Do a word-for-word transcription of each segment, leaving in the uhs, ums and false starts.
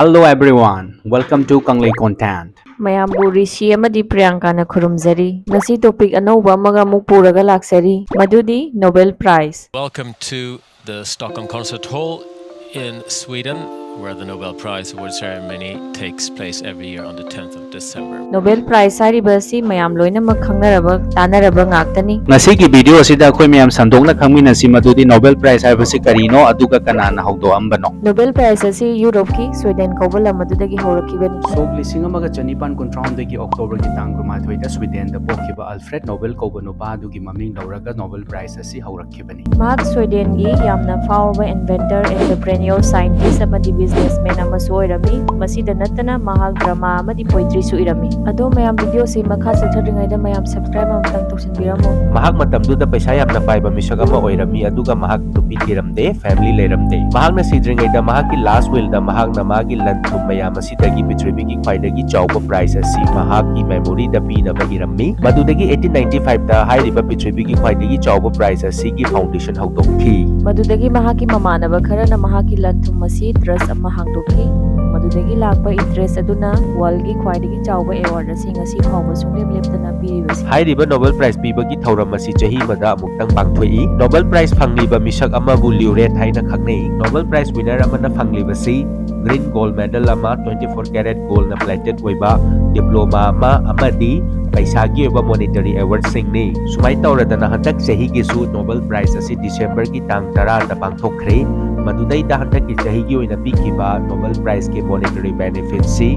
Hello everyone, welcome to Kangli Content. ꯃꯌꯥꯝꯕꯨ ꯔꯤꯁꯤ ꯑꯃꯗꯤ ꯄ꯭ꯔꯤꯌꯥꯡꯀꯥꯅ ꯈꯨꯔꯨꯝꯖꯔꯤ꯫ ꯉꯁꯤ ꯇꯣꯄꯤꯛ ꯑꯅꯧꯕ ꯑꯃꯒ ꯑꯃꯨꯛ ꯄꯨꯔꯒ ꯂꯥꯛꯆꯔꯤ, ꯃꯗꯨꯗꯤ Nobel prize. Welcome to the Stockholm Concert Hall in Sweden, where the Nobel Prize award ceremony takes place every year on the tenth of December. Nobel prize ꯍꯥꯏꯔꯤꯕ ꯑꯁꯤ ꯃꯌꯥꯝ ꯂꯣꯏꯅꯃꯛ ꯈꯪꯅꯔꯕ, ꯇꯥꯟꯅꯔꯕ ꯉꯥꯛꯇꯅꯤ꯫ ꯉꯁꯤꯒꯤ ꯚꯤꯗꯤꯑꯣ ꯑꯁꯤꯗ ꯑꯩꯈꯣꯏ ꯃꯌꯥꯝ ꯁꯟꯗꯣꯛꯅ ꯈꯪꯃꯤꯟꯅꯁꯤ ꯃꯗꯨꯗꯤ ꯅꯣꯕꯦꯜ ꯄ꯭ꯔꯥꯏꯖ ꯍꯥꯏꯕꯁꯤ ꯀꯔꯤꯅꯣ, ꯑꯗꯨꯒ ꯀꯅꯥꯅ ꯍꯧꯗꯣꯛꯑꯝꯕꯅꯣ? ꯅꯣꯕꯦꯜ ꯄ꯭ꯔꯥꯏꯖ ꯑꯁꯤ ꯌꯨꯔꯣꯞꯀꯤ ꯁ꯭ꯋꯤꯗꯦꯟ ꯀꯧꯕ ꯂꯝ ꯑꯗꯨꯗꯒꯤ ꯍꯧꯔꯛꯈꯤꯕꯅꯤ꯫ ꯁꯣꯛ ꯂꯤꯁꯤꯡ ꯑꯃꯒ ꯆꯅꯤꯄꯥꯟ ꯀꯨꯟꯊ꯭ꯔꯥꯍꯨꯝꯗꯣꯏꯒꯤ ꯑꯣꯛꯇꯣꯕꯔꯒꯤ ꯇꯥꯡ ꯀꯨꯟꯃꯥꯊꯣꯏꯗ ꯁ꯭ꯋꯤꯗꯦꯟꯗ ꯄꯣꯛꯈꯤꯕ ꯑꯜꯐ꯭ꯔꯦꯗ ꯅꯣꯕꯦꯜ ꯀꯧꯕ ꯅꯨꯄꯥ ꯑꯗꯨꯒꯤ ꯃꯃꯤꯡ ꯂꯧꯔꯒ ꯅꯣꯕꯦꯜ ꯄ꯭ꯔꯥꯏꯖ ꯑꯁꯤ ꯍꯧꯔꯛꯈꯤꯕꯅꯤ꯫ ꯃꯍꯥꯛ ꯁ꯭ꯋꯤꯗꯦꯟꯒꯤ ꯌꯥꯝꯅ ꯐꯥꯎꯔꯕ ꯏꯟꯚꯦꯟꯇꯔ, ꯑꯦꯟꯇꯔꯄ꯭ꯔꯦꯅꯤꯌꯣꯔ, ꯁꯥꯏꯟꯇꯤꯁ ꯑꯃꯗꯤ ꯕꯤꯖꯤꯅꯦꯁꯃꯦꯟ ꯑꯃꯁꯨ ꯑꯣꯏꯔꯝꯃꯤ꯫ ꯃꯁꯤꯗ ꯅꯠꯇꯅ ꯃꯍꯥꯛ ꯗ꯭ꯔꯃꯥ ꯑꯃꯗꯤ ꯄꯣꯏꯇ꯭ꯔꯤꯁꯨ ꯏꯔꯝꯃꯤ꯫ ꯑꯗꯣ ꯃꯌꯥꯝ, ꯚꯤꯗꯤꯑꯣꯁꯤ ꯃꯈꯥ ꯆꯠꯊꯗ꯭ꯔꯤꯉꯩꯗ ꯃꯌꯥꯝ ꯁꯕꯁꯀ꯭ꯔꯥꯏꯕ ꯑꯃꯇꯪ ꯇꯧꯁꯤꯟꯕꯤꯔꯝꯃꯨ꯫ ꯃꯍꯥꯛ ꯃꯇꯝꯗꯨꯗ ꯄꯩꯁꯥ ꯌꯥꯝꯅ ꯄꯥꯏꯕ ꯃꯤꯁꯛ ꯑꯃ ꯑꯣꯏꯔꯝꯃꯤ, ꯑꯗꯨꯒ ꯃꯍꯥꯛ ꯅꯨꯄꯤ ꯊꯤꯔꯝꯗꯦ, ꯐꯦꯃꯤꯂꯤ ꯂꯩꯔꯝꯗꯦ꯫ ꯃꯍꯥꯛꯅ ꯁꯤꯗ꯭ꯔꯤꯉꯩꯗ ꯃꯍꯥꯛꯀꯤ ꯂꯥꯁ ꯋꯤꯜꯗ ꯃꯍꯥꯛꯅ ꯃꯥꯒꯤ ꯂꯟ ꯊꯨꯝ ꯃꯌꯥꯝ ꯑꯁꯤꯗꯒꯤ ꯄ꯭ꯔꯤꯊꯤꯕꯤꯒꯤ ꯈ꯭ꯋꯥꯏꯗꯒꯤ ꯆꯥꯎꯕ ꯄ꯭ꯔꯥꯏꯖ ꯑꯁꯤ ꯃꯍꯥꯛꯀꯤ ꯃꯦꯃꯣꯔꯤꯗ ꯄꯤꯅꯕ ꯏꯔꯝꯃꯤ꯫ ꯃꯗꯨꯗꯒꯤ ꯑꯩꯠꯇꯤꯟ ꯅꯥꯏꯟꯇꯤ ꯐꯥꯏꯚꯇ ꯍꯥꯏꯔꯤꯕ ꯄ꯭ꯔꯤꯊꯤꯕꯤꯒꯤ ꯈ꯭ꯋꯥꯏꯗꯒꯤ ꯆꯥꯎꯕ ꯄ꯭ꯔꯥꯏꯖ ꯑꯁꯤꯒꯤ ꯐꯥꯎꯟꯗꯦꯁꯟ ꯍꯧꯗꯣꯛꯈꯤ꯫ ꯃꯗꯨꯗꯒꯤ ꯃꯍꯥꯛꯀꯤ ꯃꯃꯥꯟꯅꯕ ꯈꯔꯅ ꯃꯍꯥꯛꯀꯤ ꯂꯟ ꯊꯨꯝ ꯑꯁꯤ ꯇ꯭ꯔꯁ ꯑꯃ ꯍꯥꯡꯗꯣꯛꯈꯤ꯫ ꯃꯗꯨꯗꯒꯤ ꯂꯥꯛꯄ ꯏꯟꯇꯔꯦꯁ ꯑꯗꯨꯅ ꯋꯥꯔꯜꯒꯤ ꯈ꯭ꯋꯥꯏꯗꯒꯤ ꯆꯥꯎꯕ ꯑꯦꯋꯥꯔꯗ ꯑꯁꯤ ꯉꯁꯤ ꯐꯥꯎꯕ ꯁꯨꯡꯂꯦꯞ ꯂꯦꯞꯇꯅ ꯄꯤꯔꯤꯕꯁꯤ꯫ ꯍꯥꯏꯔꯤꯕ ꯅꯣꯕꯦꯜ ꯄ꯭ꯔꯥꯏꯖ ꯄꯤꯕꯒꯤ ꯊꯧꯔꯝ ꯑꯁꯤ ꯆꯍꯤ ꯑꯃꯗ ꯑꯃꯨꯛꯇꯪ ꯄꯥꯡꯊꯣꯛꯏ꯫ ꯅꯣꯕꯦꯜ ꯄ꯭ꯔꯥꯏꯖ ꯐꯪꯂꯤꯕ ꯃꯤꯁꯛ ꯑꯃꯕꯨ ꯂꯤꯎꯔꯦꯠ ꯍꯥꯏꯅ ꯈꯪꯅꯩ꯫ ꯅꯣꯕꯦꯜ ꯄ꯭ꯔꯥꯏꯖ ꯋꯤꯅꯔ ꯑꯃꯅ ꯐꯪꯂꯤꯕꯁꯤ ꯒ꯭ꯔꯤꯟ ꯒꯣꯜꯗ ꯃꯦꯗꯜ ꯑꯃ, ꯇ꯭ꯋꯦꯟꯇꯤ ꯐꯣꯔ ꯀꯦꯔꯦꯠ ꯒꯣꯜꯗꯅ ꯄ꯭ꯂꯦꯇꯦꯠ ꯑꯣꯏꯕ ꯗꯤꯄ꯭ꯂꯣꯃꯥ ꯑꯃ ꯑꯃꯗꯤ ꯄꯩꯁꯥꯒꯤ ꯑꯣꯏꯕ ꯃꯣꯅꯤꯇꯔꯤ ꯑꯦꯋꯥꯔꯗꯁꯤꯡꯅꯤ꯫ ꯁꯨꯃꯥꯏꯅ ꯇꯧꯔꯗꯅ ꯍꯟꯗꯛ ꯆꯍꯤꯒꯤꯁꯨ ꯅꯣꯕꯦꯜ ꯄ꯭ꯔꯥꯏꯖ ꯑꯁꯤ ꯗꯤꯁꯦꯝꯕꯔꯒꯤ ꯇꯥꯡ ꯇꯔꯥꯗ ꯄꯥꯡꯊꯣꯛꯈ꯭ꯔꯦ꯫ ꯃꯗꯨꯗꯩꯗ ꯍꯟꯗꯛꯀꯤ ꯆꯍꯤꯒꯤ ꯑꯣꯏꯅ ꯄꯤꯈꯤꯕ ꯅꯣꯕꯦꯜ ꯄ꯭ꯔꯥꯏꯖꯀꯤ ꯃꯣꯅꯤꯇꯔꯤ ꯕꯦꯅꯤꯐꯤꯠꯁꯤ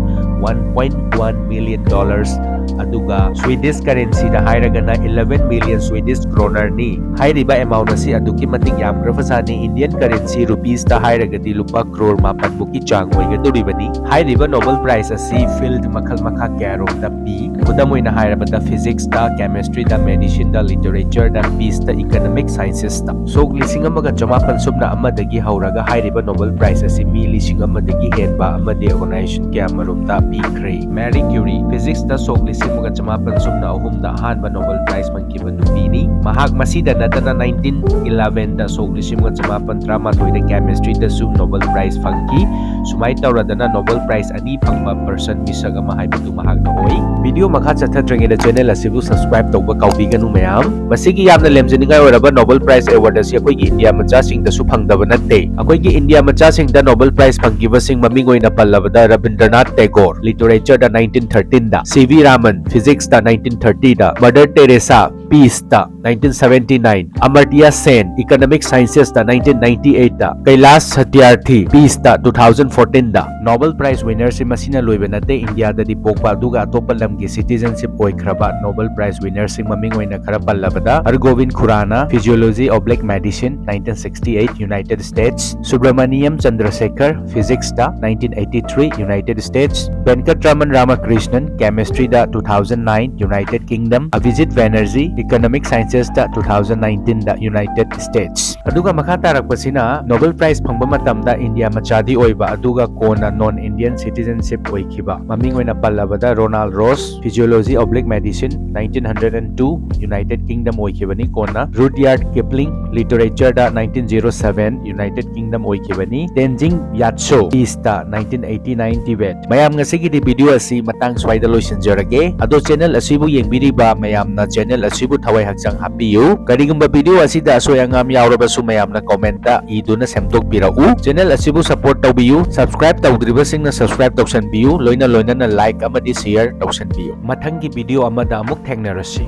one point one million dollars, ꯑꯗꯨꯒ ꯁ꯭ꯋꯤꯗꯤꯁ ꯀꯔꯦꯟꯁꯤꯗ ꯍꯥꯏꯔꯒꯅ ꯏꯂꯦꯚꯦꯟ ꯃꯤꯂꯤꯌꯟ ꯁ꯭ꯋꯤꯗꯤꯁ ꯀ꯭ꯔꯣꯅꯔꯅꯤ꯫ ꯍꯥꯏꯔꯤꯕ ꯑꯦꯃꯥꯎꯟ ꯑꯁꯤ ꯑꯗꯨꯛꯀꯤ ꯃꯇꯤꯛ ꯌꯥꯝꯈ꯭ꯔꯕꯖꯥꯠꯅꯤ꯫ ꯏꯟꯗꯤꯌꯟ ꯀꯔꯦꯟꯁꯤ ꯔꯨꯄꯤꯁꯇ ꯍꯥꯏꯔꯒꯗꯤ ꯂꯨꯄꯥ ꯀ꯭ꯔꯣꯔ ꯃꯥꯄꯟꯃꯨꯛꯀꯤ ꯆꯥꯡ ꯑꯣꯏꯒꯗꯧꯔꯤꯕꯅꯤ꯫ ꯍꯥꯏꯔꯤꯕ ꯅꯣꯕꯦꯜ ꯄ꯭ꯔꯥꯏꯖ ꯑꯁꯤ ꯐꯤꯜꯗ ꯃꯈꯜ ꯃꯈꯥ ꯀꯌꯥꯔꯣꯝꯗ ꯄꯤ꯫ ꯈꯨꯗꯝ ꯑꯣꯏꯅ ꯍꯥꯏꯔꯕꯗ ꯐꯤꯖꯤꯛꯁꯇ, ꯀꯦꯃꯤꯁꯇ꯭ꯔꯤꯗ, ꯃꯦꯗꯤꯁꯤꯟꯗ, ꯂꯤꯇꯔꯦꯆꯔꯗ, ꯄꯤꯁꯇ, ꯏꯀꯅꯣꯃꯤꯛ ꯁꯥꯏꯟꯁꯦꯁꯇ꯫ ꯁꯣꯛ ꯂꯤꯁꯤꯡ ꯑꯃꯒ ꯆꯃꯥꯄꯟ ꯁꯨꯞꯅ ꯑꯃꯗꯒꯤ ꯍꯧꯔꯒ ꯍꯥꯏꯔꯤꯕ ꯅꯣꯕꯦꯜ ꯄ꯭ꯔꯥꯏꯖ ꯑꯁꯤ ꯃꯤ ꯂꯤꯁꯤꯡ ꯑꯃꯗꯒꯤ ꯍꯦꯟꯕ ꯑꯃꯗꯤ ꯑꯣꯔꯒꯅꯥꯏꯖꯦꯁꯟ ꯀꯌꯥꯃꯔꯨꯝꯗ ꯄꯤꯈ꯭ꯔꯦ꯫ ꯃꯦꯔꯤ ꯀ꯭ꯌꯨꯔꯤ, ꯐꯤꯖꯤꯛꯁꯇ ꯁꯣꯛ ꯂꯤꯁꯤꯡ ꯑꯃꯒ ꯆꯃꯥꯄꯟ ꯁꯨꯞꯅ ꯑꯍꯨꯝꯗ ꯑꯍꯥꯟꯕ Nobel Prize ꯐꯪꯈꯤꯕ ꯅꯨꯄꯤꯅꯤ꯫ ꯃꯍꯥꯛ ꯃꯁꯤꯗ ꯅꯠꯇꯅ nineteen elevenꯗ, ꯁꯣꯛ ꯂꯤꯁꯤꯡ ꯑꯃꯒ ꯆꯃꯥꯄꯟ ꯇꯔꯥꯃꯥꯊꯣꯏꯗ, chemistryꯗꯁꯨ Nobel Prize ꯐꯪꯈꯤ꯫ ꯁꯨꯃꯥꯏꯅ ꯇꯧꯔꯗꯅ Nobel Prize ꯑꯅꯤ ꯐꯪꯕ person, ꯃꯤꯁꯛ ꯑꯃ ꯍꯥꯏꯕꯗꯨ ꯃꯍꯥꯛꯅ ꯑꯣꯏ꯫ Video ꯃꯈꯥ ꯆꯠꯊꯗ꯭ꯔꯤꯉꯩꯗ channel ꯑꯁꯤꯕꯨ subscribe ꯇꯧꯕ ꯀꯥꯎꯕꯤꯒꯅꯨ ꯃꯌꯥꯝ꯫ ꯃꯁꯤꯒꯤ ꯌꯥꯝꯅ ꯂꯦꯝꯖꯅꯤꯡꯉꯥꯏ ꯑꯣꯏꯔꯕ Nobel Prize Award ꯑꯁꯤ ꯑꯩꯈꯣꯏꯒꯤ ꯏꯟꯗꯤꯌꯥ ꯃꯆꯥꯁꯤꯡꯗꯁꯨ ꯐꯪꯗꯕ ꯅꯠꯇꯦ꯫ ꯑꯩꯈꯣꯏꯒꯤ ꯏꯟꯗꯤꯌꯥ ꯃꯆꯥꯁꯤꯡꯗ Nobel Prize ꯐꯪꯈꯤꯕꯁꯤꯡ ꯃꯃꯤꯡ ꯑꯣꯏꯅ ꯄꯜꯂꯕꯗ, ꯔꯕꯤꯟꯗ꯭ꯔꯅꯥꯊ ꯇꯦꯒꯣꯔ, literature ꯗ nineteen thirteenꯗ, ꯁꯤ ꯚꯤ ꯔꯥꯃꯟ, physicsꯇ nineteen thirtyꯗ, ꯃꯗꯔ ꯇꯦꯔꯦꯁꯥ, peaceꯇ nineteen seventy nine, Amartya Sen, economic sciencesꯇ nineteen ninety eightꯇ, ꯀꯩꯂꯥꯁ Satyarthi, peaceꯇ two thousand fourteenꯗ꯫ Nobel Prize winnerꯁꯤ ꯃꯁꯤꯅ ꯂꯣꯏꯕ ꯅꯠꯇꯦ꯫ ꯏꯟꯗꯤꯌꯥꯗꯗꯤ ꯄꯣꯛꯄ ꯑꯗꯨꯒ ꯑꯇꯣꯞꯄ ꯂꯝꯒꯤ citizenship ꯑꯣꯏꯈ꯭ꯔꯕ Nobel Prize winnerꯁꯤꯡ ꯃꯃꯤꯡ ꯑꯣꯏꯅ ꯈꯔ ꯄꯜꯂꯕꯗ, Hargobind Khurrana, physiology oblique medicine, nineteen sixty eight, United States, Subramaniam ꯆꯟꯗ꯭ꯔꯁꯦꯈꯔ, physicsꯇ nineteen eighty three, United States, ꯚꯦꯟꯀꯠꯔꯃꯟ ꯔꯥꯃꯀ꯭ꯔꯤꯁꯅꯟ, chemistryꯗ two thousand nine, United Kingdom, Abhijit Banerjee, economic sciencesꯇ two thousand nineteenꯗ, United States꯫ ꯑꯗꯨꯒ ꯃꯈꯥ ꯇꯥꯔꯛꯄꯁꯤꯅ Nobel Prize ꯐꯪꯕ ꯃꯇꯝꯗ ꯏꯟꯗꯤꯌꯥ ꯃꯆꯥꯗꯤ ꯑꯣꯏꯕ ꯑꯗꯨꯒ ꯀꯣꯟꯅ non Indian citizenship ꯑꯣꯏꯈꯤꯕ, ꯃꯃꯤꯡ ꯑꯣꯏꯅ ꯄꯜꯂꯕꯗ, Ronald rose, physiology oblique medicine, nineteen hundred and two, United Kingdom ꯑꯣꯏꯈꯤꯕꯅꯤ꯫ ꯀꯣꯟꯅ ꯔꯨꯗꯌꯥꯔꯗ ꯀꯤꯞꯂꯤꯡ, literatureꯗ nineteen zero seven, United Kingdom ꯑꯣꯏꯈꯤꯕꯅꯤ꯫ ꯇꯦꯟꯖꯤꯡ ꯌꯥꯠꯁꯣ, peaceꯇ nineteen eighty nine, Tibet꯫ ꯃꯌꯥꯝ, ꯉꯁꯤꯒꯤꯗꯤ video ꯑꯁꯤ ꯃꯇꯥꯡ ꯁ꯭ꯋꯥꯏꯗ ꯂꯣꯏꯁꯤꯟꯖꯔꯒꯦ꯫ ꯑꯗꯣ channel ꯑꯁꯤꯕꯨ ꯌꯦꯡꯕꯤꯔꯤꯕ ꯃꯌꯥꯝꯅ channel ꯑꯁꯤꯕꯨ ꯊꯋꯥꯏ ꯍꯛꯆꯥꯡ ꯍꯥꯞꯄꯤꯌꯨ꯫ ꯀꯔꯤꯒꯨꯝꯕ video ꯑꯁꯤꯗ ꯑꯁꯣꯏ ꯑꯉꯥꯝ ꯌꯥꯎꯔꯕꯁꯨ ꯃꯌꯥꯝꯅ commentꯇ ꯏꯗꯨꯅ ꯁꯦꯝꯗꯣꯛꯄꯤꯔꯛꯎ꯫ Channel ꯑꯁꯤꯕꯨ support ꯇꯧꯕꯤꯌꯨ꯫ Subscribe ꯇꯧꯗ꯭ꯔꯤꯕꯁꯤꯡꯅ subscribe ꯇꯧꯁꯟꯕꯤꯌꯨ꯫ ꯂꯣꯏꯅ ꯂꯣꯏꯅꯅ like ꯑꯃꯗꯤ share ꯇꯧꯁꯟꯕꯤꯌꯨ꯫ ꯃꯊꯪꯒꯤ video ꯑꯃꯗ ꯑꯃꯨꯛ ꯊꯦꯡꯅꯔꯁꯤ꯫